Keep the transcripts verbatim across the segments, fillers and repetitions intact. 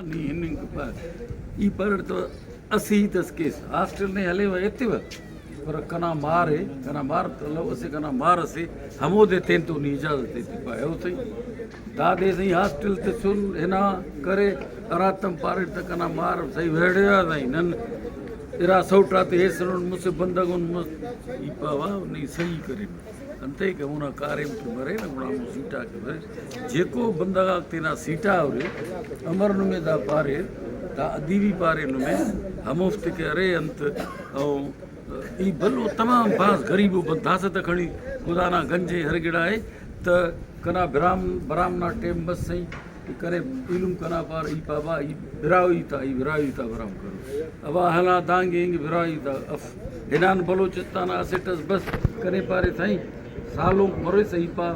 نی ہننگ پا۔ ای پارٹ تو اسہ ہیت اس کیس، ہاسٹل نے ہلیوہ ایتیوہ، پر کنا مار ءِ، کنا مار تو الو اسہ، کنا مار اسے، ہمودے تین تو نی اجازت ایتپہ۔ او سہی، دادے سہی ہاسٹل تسن ہنا کرے، ہراتم پاریٹ تہ کنا مار سہی ویڑیا سہی، نن ارا سوٹ آتے ایسرن، مسہ بندغ ان مس، ای پاوہ نی سہی کرے۔ انتئے کہ اونا کاریم کہ مرے نا، گڑا ہمو سیٹ آ کہ مرے۔ جیکو بندغ آک تینا سیٹ آ ہُرے، امر نمے دا پاریر، دا ادیبی پارے نمے، ہموفتے کہ ارے انت، او ای بھلو تمام بھاز غریبو بند-، داسہ تہ کھنی خدا نا گنج ءِ، ہر گڑا ءِ، تہ کنا برام، برام نا ٹائم بس سہی، ای کنے ایلم کنا پار، ای پابا، ای براہوئی تا، ای براہوئی تا برام کرو۔ ابا ہلا دانگے انگ براہوئی تا اف۔ ہنان بلوچستان آ اسٹ اس بس، کنے پارے سائیں سالونک مروئی سہی پا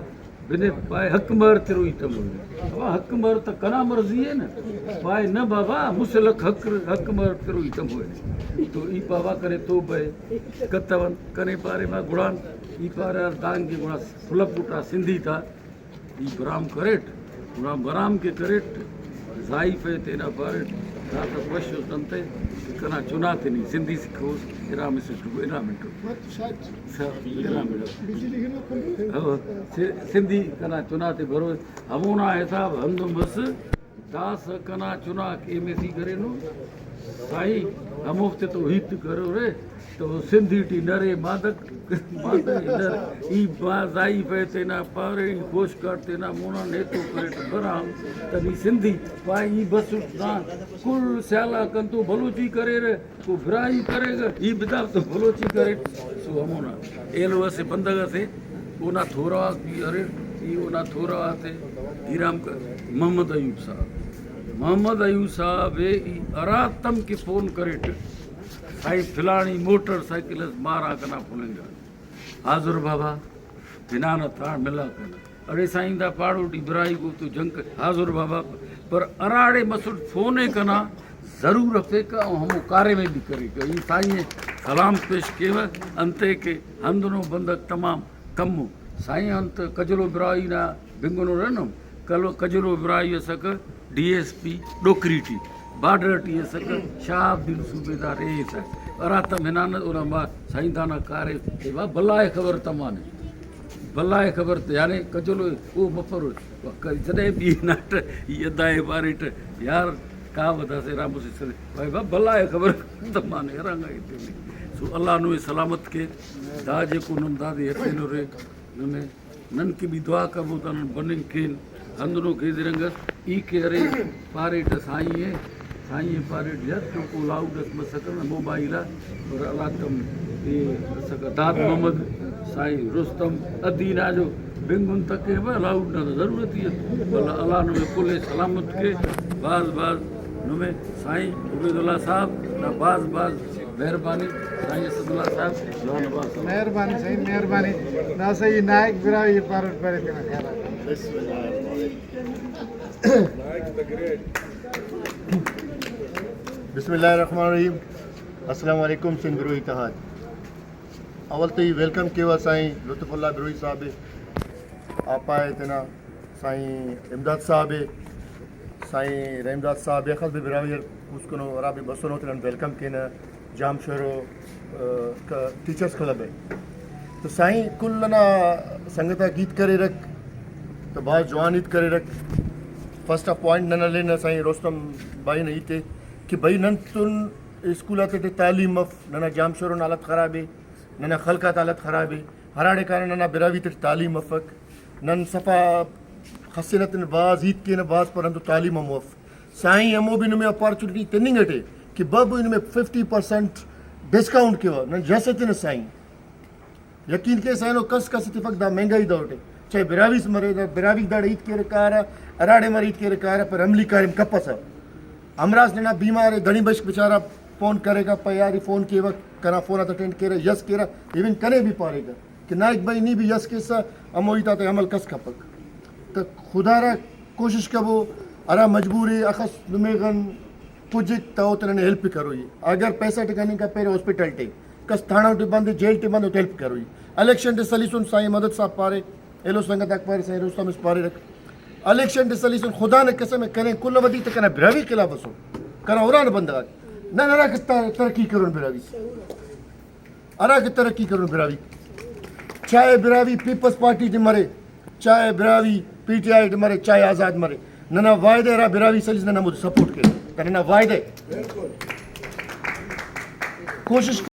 بنے پائے حق مہر تروئی تموئی۔ ابا حق مہر تا کنا مرضی ہے نا۔ پائے نہ بابا، مسلک حق، حق مہر تروئی تموئی۔ تو ای پابا کنے تو بے کتون، کنے پارے ما گڑان، ای پارے دانگے گڑا فلپ اٹا سندھی تا۔ ای برام کریٹ، گڑا برام کہ کریٹ، زائیفہ تینا پاریٹ، داسہ پش اس انتئے کہ کنا چنا تے نی سندھی سکھوس، ارا مسٹ، ارا منٹ۔ سر، ارا منٹ۔ ہو، س-، سندھی کنا چنا تے بروس، ہمونا حساب ہندن بس، داسہ کنا چناک ایم ایس سی کرینو، سائیں، ہموفتے تو ہیت کرورے، تو سندھی ٹی نرے مادہ، مادہ نر، ای با-، زائیفہ تینا پارے، ای کوشکار تینا مونا نیتو کریٹ برام، تنی سندھی، پائے ای بسٹ نا، کل سیالہ کنتو بلوچی کریرہ، کو براہی کریگہ، ای بدا تو بلوچی کریٹ، سو ہمونا۔ ایلو اسہ بندغ اسے، اونا تھورا غاک بھی اریر، ای اونا تھورا غاتے، گیرام ک-، محمد ایوب صاحب۔ محمد ایوب صاحب ءِ ای ہراتم کہ فون کریٹ، سائیں فلانی موٹر سائیکل اس مارا کنا پننگا۔ حاضر بابا، ہنانہ تاڑ ملا کنا۔ اڑے سائیں دا پاڑو ٹی براہوئی کو تو جنگ کر۔ حاضر بابا، پر ہراڑے مسٹ فون ءِ کنا ضرور ہرفیکہ او ہمو کاریم ءِ بھی کریکہ۔ ای سائیں ءِ سلام پیش کیوہ، انتئے کہ ہندنو بندغ تمام کمو۔ سائیں انت کجلو براہوئی نا بنگنو رنم، کلو کجلو براہوئی اسکہ ڈی ایس پی ڈوکری ٹی، بارڈر ٹی اسکہ شہاب الدین صوبیدار اے ایس آئی۔ ہراتم ہنانہ اونا ما سائیں دانا کارے، اے وا بلائے خبر تمانے۔ بلائے خبر تے، یعنی کجلو او مفر، جدے بھی ناٹ ای ادا ءِ باریٹ یار، کاوہ داسہ ارا مسہ سر، بھائی با بلائے خبر تمانے ہرانگا ایتے۔ سو اللہ نمے سلامت کے، دا جیکو نم دادے ہتینرے، نمے نن کہ بھی دعا کبو تا نن بننگ کین۔ ہندنو کہ رنگ اس ای کہ ارے پاریٹ سائیں ءِ، سائیں ءِ پاریٹ یار چوکو لاؤڈ اس مسکہ نا موبائل آ، پر ہراتم اے اسکہ داد محمد، سائیں رستم، ادی نا جو بنگن تکے با لاؤڈ نا ضرورت ہی ہے۔ اللہ، اللہ نمے کل ءِ سلامت کے، باز باز نمے سائیں عبید اللہ صاحب نا باز باز مہربانی، سائیں اسد اللہ صاحب، جوان باز۔ مہربانی سائیں، مہربانی۔ داسہ ای نائک براہوئی پاروٹ پرے تینا خیال آ۔ بسم اللہ الرحمن الرحیم۔ السلام علیکم سندھ بروہی اتحاد۔ اول تو ای ویلکم کیوہ سائیں لطف اللہ بروہی صاحب ءِ، آپا ءِ تینا سائیں امداد صاحب ءِ، سائیں رحیم داد صاحب ءِ، اخس بھی براہوئی اٹ پوسکنو ہرا بھی بسنو تینا ویلکم کینہ۔ جام شعر و، آ، ک-، ٹیچرز کلب ءِ۔ تو سائیں کل ننا سنگت آک ہیت کریرک، تو بھاز جوان ہیت کریرک۔ فرسٹ آف پوائنٹ نن ہلینہ سائیں رستم بھائی نا ہیت ءِ کہ بھئی نن تون اسکول آتے ٹی تعلیم مف، ننا جام شعر نا حالت خراب ءِ، ننا خلق آتا حالت خراب ءِ، ہراڑے کارہ ننا براہوئی تے ٹی تعلیم مفک، نن صفا خسنہ تینے بھاز ہیت کینہ بھاز پر ہندن تعلیم ہم مف۔ سائیں ہمو بھی نمے اپارچونیٹی تننگ اٹے کہ بب نمے ففٹی پرسینٹ ڈسکاؤنٹ کیوہ، نن جس ایتنہ سائیں۔ یقین کیس اینو کس کس تفک دا مہنگائی دور ٹی، چاہے براہوئی اس مرے، دا براہوئی داڑے ہیت کیرے کارہ، ہراڑے مرے ہیت کیرے کارہ، پر عملی کاریم کپسہ۔ ہمراز ننا بیمار ءِ، دنی بشک بیچارہ فون کریکہ، پہ یاری فون کیوہ، کنا فون آتا اٹینڈ کیرہ، یس کیرہ، ایون کنے بھی پاریکہ کہ نائک بھائی نی بھی یس کیسہ، ہمو ہیت آتے عمل کس کپک۔ تہ خدا را کوشش کبو، ہرا مجبور ءِ، اخس نمے غن پجک تہ او تینا ننے ہیلپ کروئی۔ اگر پیسہ ٹی کننگ کپیرے ہاسپٹل ٹی، کس تھانہ ٹی بند، جیل ٹی بند، او تے ہیلپ کروئی۔ الیکشن ٹی سلیسن، سائیں مدد صاحب پارے، ایلو سنگت آک پارے، سائیں رستم اس پاریرک۔ الیکشن ٹی سلیسن، خدا نا قسم ء، کنے کل ودی تے کنا براہوئی خلاف اسن، کنا اُرا نا بندغ آک۔ نن ہرا کہ تر-، ترقی کرون براہوئی، ہرا کہ ترقی کرون براہوئی، چاہے براہوئی پیپلز پارٹی ٹی مرے، چاہے براہوئی پی ٹی آئی ٹی مرے، چاہے آزاد مرے، ننا وعدہ ہرا براہوئی سلیس نن ہمودے سپورٹ کین، دا ننا وعدہ ء۔ کوشش